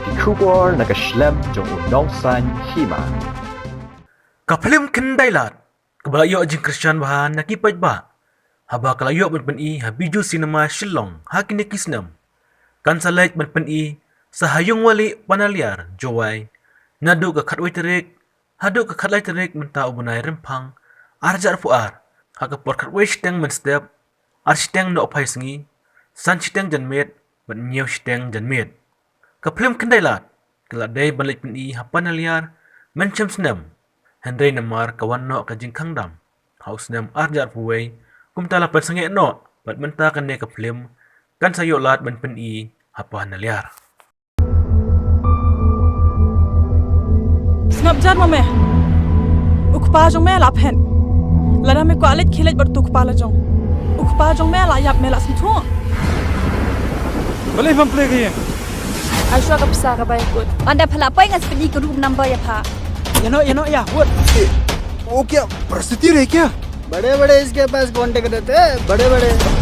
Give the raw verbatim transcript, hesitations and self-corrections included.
Ki khubor na ka shlem jong u Nongsaiñ Hima. Ka phlim Khyndailad kaba la ïoh jingkyrshan bha na ki paidbah haba ka la ïoh ban pyni ha Bijou Cinema Shillong ha kine ki snem. Kan sa leit ban pyni sa ha Yungwali Panaliar, Jowai, naduh ka khatwei tarik haduh ka khatlai tarik mynta u bnai Rymphang ar hajar arphew ar, ha ka por khatwei shiteng mynstep, ar shiteng nohphai sngi, san shiteng janmiet bad hynñiew shiteng janmiet. Ka phlim Khyndailad ka la dei ban leit pyni ha Panaliar mynshem snem, hynrei namar ka wan noh ka jingkhang dam ha u snem ar hajar arphew wei, kumta la pynsangeh noh bad mynta kane ka phlim kan sa ïoh lad ban pyni ha Panaliar. Sngap jar ma me. U kpa jong me la phet. Lada me kwah leit khie leit bad utu u kpa la jong. U kpa jong me la ïap, me la sngewthuh. Balei pham play ka ïing? Ai shuwa ka pisa ka bai kut. Ynda pha la poi ngan sa pyni ka room number ïa pha. Ïa noh, ïa noh ïa, wut. वो क्या प्रस्तुति रहे क्या? बड़े बड़े इसके पास कॉन्टैक्ट रहते हैं, बड़े बड़े।